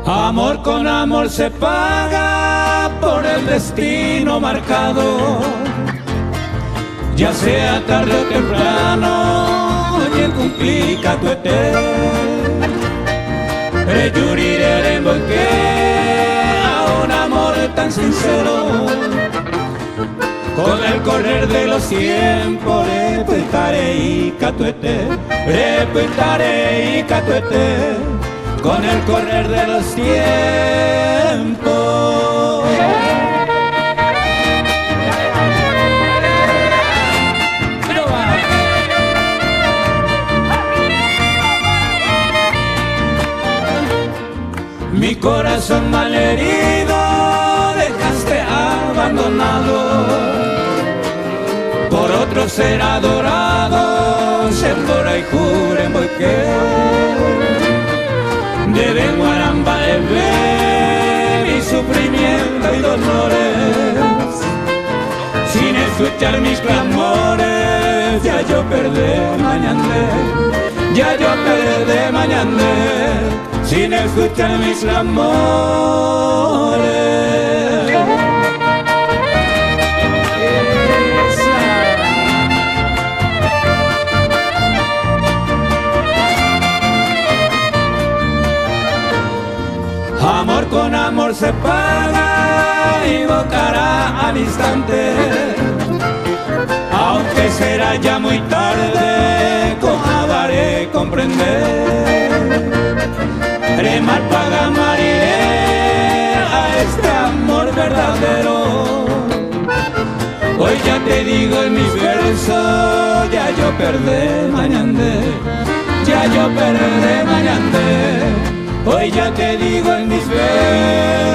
Amor con amor se paga por el destino marcado. Ya sea tarde o temprano, oñekumpli katuete. Reju rire remboyke a un amor tan sincero. Con el correr de los tiempos repytarei katuete, repytarei katuete, con el correr de los tiempos. Mi corazón malherido dejaste abandonado, por otro ser adorado, che mborayhu remboyke. Ndéve g̃uarã mba'eve mi sufrimiento y dolores, sin escuchar mis clamores, ya yo perdéma ñande, ya yo perdéma ñande, sin escuchar mis clamores. Amor con amor se paga, invocará al instante, aunque será ya muy tarde, ko'ãvare comprender. Remar paga mariré a este amor verdadero. Hoy ya te digo en mis versos, ya yo perdéma ñande, ya yo perdéma ñande. Hoy ya te digo en mis versos.